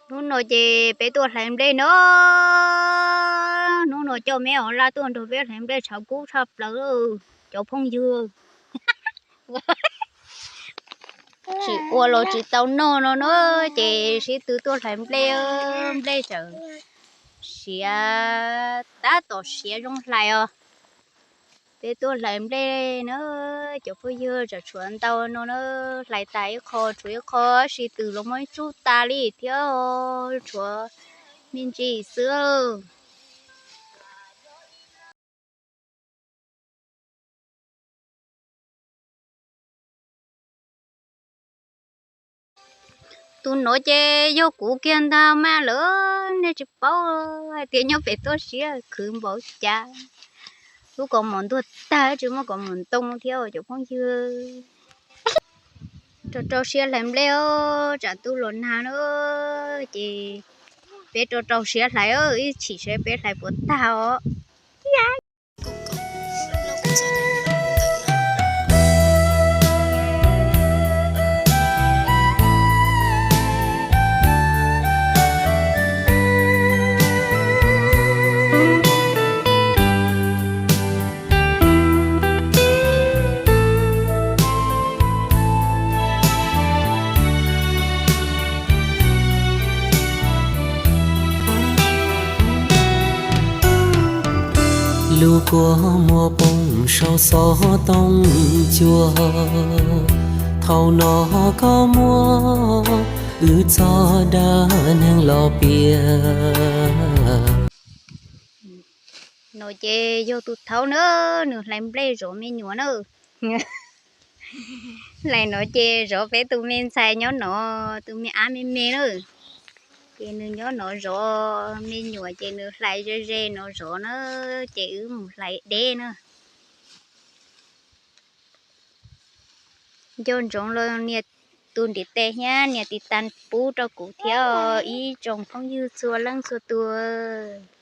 Hnub no ces peb tuaj hlais nplej no. Hnub no coj me ob laj tuaj nrog peb hlais nplej, tshav kub tshaj plaws cov phooj ywg. Tsis ua los tsis tau noj no na, ces sib tw tuaj hlais nplej, nplej tseem siav, tab tom siav zoo hlais os. Peb tuaj hlais nplej na, cov phooj ywg tseem tshuav ntau no na, hlais tas ib qho tshuav ib qho, sib tw los muab ib tsub tas li thiab, tshuav me ntsis xwb. Tus no ces yog kuv kiag ntag mas lawm, nej tsis paub hais tias nyob pem tuaj siav khwv npaum cas. Lub kaus mom ntuag tag tsis muaj kaus mom ntoo thiab cov phooj ywg. Rau rau siab hlais nplej os, tsam ntuj los nag na, ces peb rau rau siab hlais, ib chim seb peb hlais puas tag os. Lub kua muag poob saum xov tooj cua, thaum no koj muab wb txoj dab neeg los piav. No ces yog tus thaub na, nws hlais nplej zov me nyuam na. Hlais no ces zov peb tus me ntxhais nyob no, tus me ab me me na. Ces nws nyob no zov me nyuam ces nws hlais ze ze no zov na, ces wb mus hlais deb na. Nco ntsoov los nias tus ntiv tes thiab nias tiv tas pub rau kuv thiab ib tsoom phooj ywg txhua leej txhua tus.